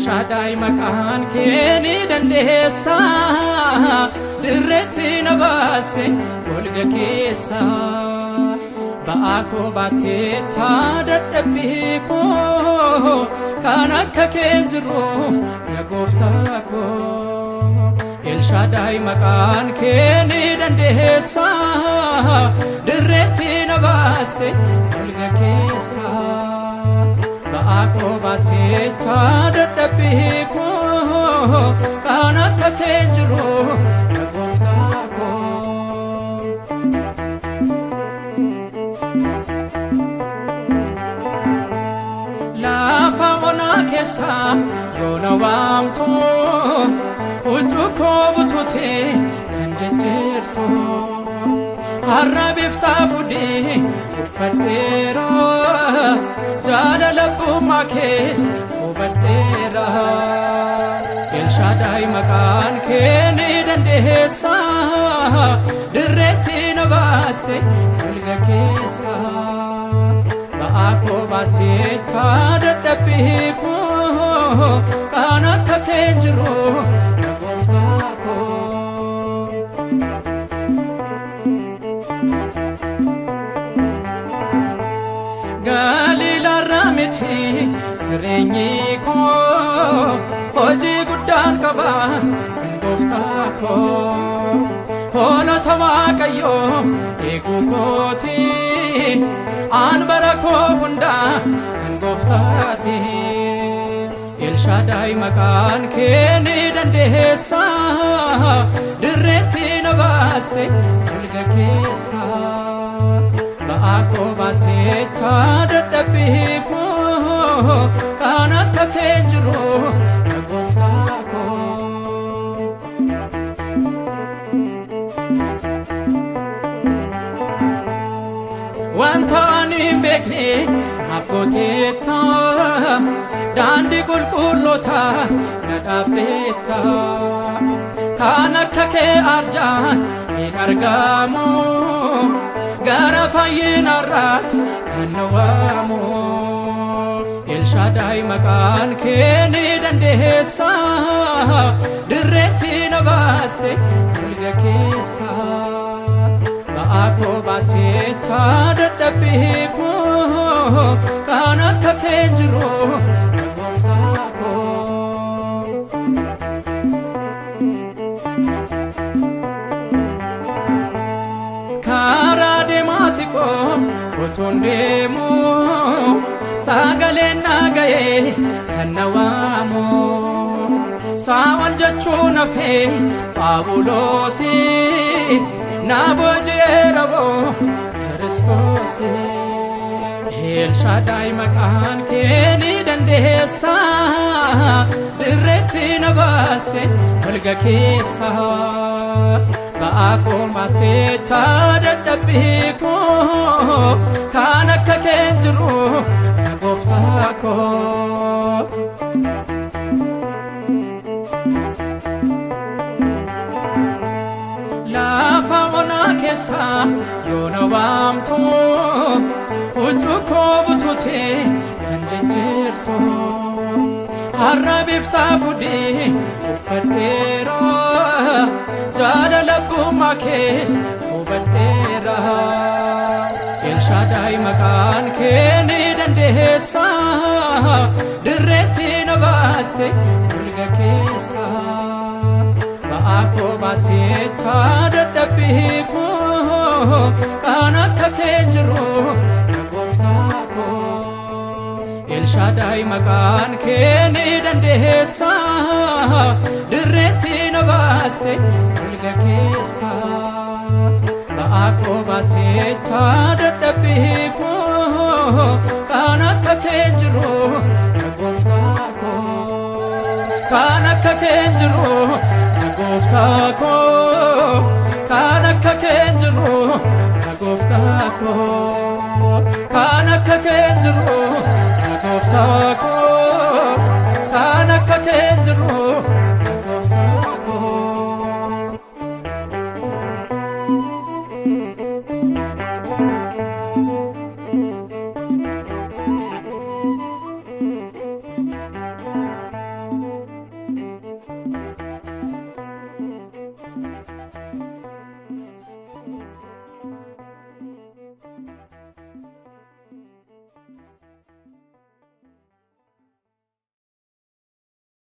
Elshaadaay maqaan kee ni dandeessa, dirreetti na baaste golga keessa. Ba'aa koo baatteetta dadhabbii koo, kan akka kee hin jiru yaa gooftaa koo. Elshaadaay maqaan kee ni dandeessa, dirreetti na baaste golga keessa. Ba'aa koo baatteetta dadhabbii koo, kan akka kee hin jiru yaa gooftaa koo. Lafa onaa keessa yoo na waamtu, huccuu koo bututee kan jijjiirtu. Har'a biftaa fudhee uffadheera, jaalala abbummaa kees hubadheera. Elshaadaay maqaan kee ni dandeessa, dirreetti na baaste golga keessa. Ba'aa koo baatteetta dadhabbii koo, kan akka kee hin jiru yaa gooftaa koo. Galiilaarraa miti jireenyi koo, hojii guddaan qaba kan gooftaa koo. Hoolota Waaqayyoo eeguu kooti, aan bara koo hundaa kan gooftaati. Elshaadaay maqaan kee ni dandeessa, dirreetti na baaste golga keessa. Ba'aa koo baatteetta dadhabbii koo, kan akka kee hin jiru yaa gooftaa koo. Wanta ani hin beekne naaf gooteetta, daandii qulqulloota na dhaabdeetta. Kan akka kee arjaan hin argamu, gara fayyinaarraatti kan na waamu. Elshaadaay maqaan kee ni dandeessa, dirreetti na baaste golga keessa. Ba'aa koo baatteetta dadhabbii koo, kan akka kee hin jiru yaa gooftaa koo. Karaa deemaa siqoo utuun deemu, sagaleen na ga'ee kan na waamu. Saa'ol jechuun hafee Phaawulosi, na booji'eera boo Kiristoosi. Elshaadaay maqaan kee ni dandeessa, dirreetti na baaste golga keessa. Ba'aa koo baatteetta dadhabbii koo, kan akka kee hin jiru yaa gooftaa koo. Lafa onaa keessa yoo na waamtu, huccuu koo bututee kan jijjiirtu. Har'a biftaa fudhee uffadheera, jaalala abbummaa kees hubadheera. Elshaadaay maqaan kee ni dandeessa, dirreetti na baaste golga keessa. Ba'aa koo baatteetta dadhabbii koo, kan akka kee hin jiru yaa gooftaa koo. Elshaadaay maqaan kee ni dandeessa, dirreetti na baaste golga keessa. Ba'aa koo baatteetta dadhabbii koo, kan akka kee hin jiru yaa gooftaa koo. Kan akka kee hin jiru yaa gooftaa koo. Kan akka kee hin jiru yaa gooftaa koo. Kan akka kee hin jiru yaa gooftaa